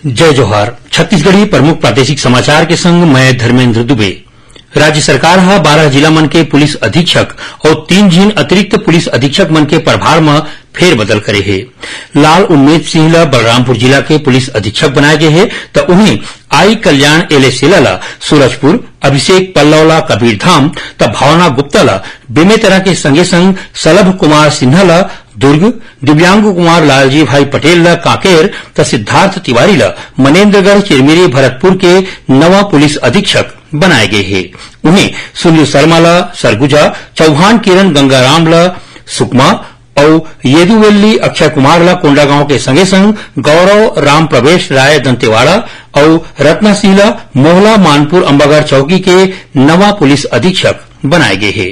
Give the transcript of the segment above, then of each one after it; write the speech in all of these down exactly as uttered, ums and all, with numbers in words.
जय जोहार। छत्तीसगढ़ी प्रमुख प्रादेशिक समाचार के संग मैं धर्मेंद्र दुबे। राज्य सरकार ह बारह जिला मन के पुलिस अधीक्षक अउ तीन झिन अतिरिक्त पुलिस अधीक्षक मन के प्रभार म फेरबदल करे हे। लाल उन्मेद सिंह ल बलरामपुर जिला के पुलिस अधीक्षक बनाए गे हे, त उहें आई कल्याण एले सेला ल सूरजपुर, अभिषेक पल्लव ल कबीरधाम, त भावना गुप्ता ल बेमेतरा के संगे संग सलभ कुमार सिन्हा ल दुर्ग, दिव्यांग कुमार लालजी भाई पटेल ल कांकेर, त सिद्धार्थ तिवारी ल मनेन्द्रगढ़ चिरमिरी भरतपुर के नवा पुलिस अधीक्षक बनाए गे हे। उहें सुनील शर्मा ल सरगुजा, चौहान किरण गंगाराम ल सुकमा अउ येदुवेल्ली अक्षय कुमार ल कोंडागांव के संगे संग गौरव राम प्रवेश राय दंतेवाड़ा अउ रत्ना सिंह ल मोहला मानपुर अम्बागढ़ चौकी के नवा पुलिस अधीक्षक बनाए गे हे।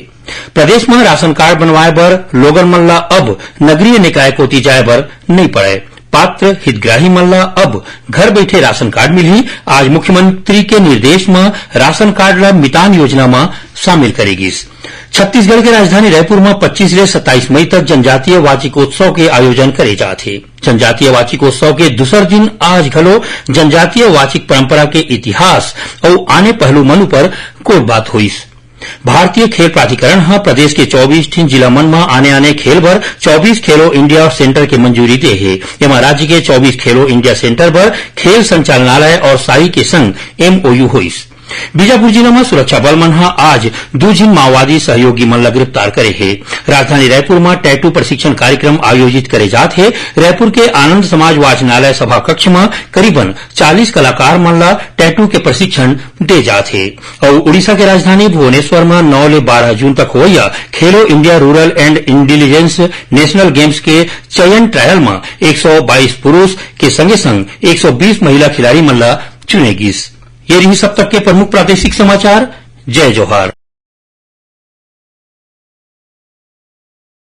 प्रदेश म राशन कार्ड बनवाए बर लोगन मन ल अब नगरीय निकाय कोति जाए बर नइ पड़य। पात्र हितग्राही मन ल अब घर बइठे राशन कार्ड मिलही। आज मुख्यमंत्री के निर्देश म राशन कार्ड ल मितान योजना म शामिल करे गिस। छत्तीसगढ़ के राजधानी रायपुर म पच्चीस ले सत्ताईस मई तक जनजातीय वाचिकोत्सव के आयोजन करे जात हे। जनजातीय वाचिकोत्सव के दूसर दिन आज घलो जनजातीय वाचिक परंपरा के इतिहास अउ आने पहलू मन उपर गोठबात होइस। भारतीय खेल प्राधिकरण ह प्रदेश के चौबीस ठिन जिला मन म आने-आने खेल बर चौबीस खेलो इंडिया सेंटर के मंजूरी दे हे। एमा राज्य के चौबीस खेलो इंडिया सेंटर बर खेल संचालनालय और साई के संग एमओयू होइस। बीजापुर जिला म सुरक्षा बल मन ह आज दू झिन माओवादी सहयोगी मन ल गिरफ्तार करे हे। राजधानी रायपुर म टैटू प्रशिक्षण कार्यक्रम आयोजित करे जात हे। रायपुर के आनंद समाज वाचनालय सभा कक्ष म करीबन चालीस कलाकार मन ल टैटू के प्रशिक्षण दे जात हे। अउ उड़ीसा के राजधानी भुवनेश्वर म नौ ले बारह जून तक होवइया खेलो India rural and intelligence national games के चयन ट्रायल म एक सौ बाईस पुरुष के संगे संग एक सौ बीस महिला खिलाड़ी मन ल चुने गिस। ये रहिस अब तक के प्रमुख प्रादेशिक समाचार। जय जोहार।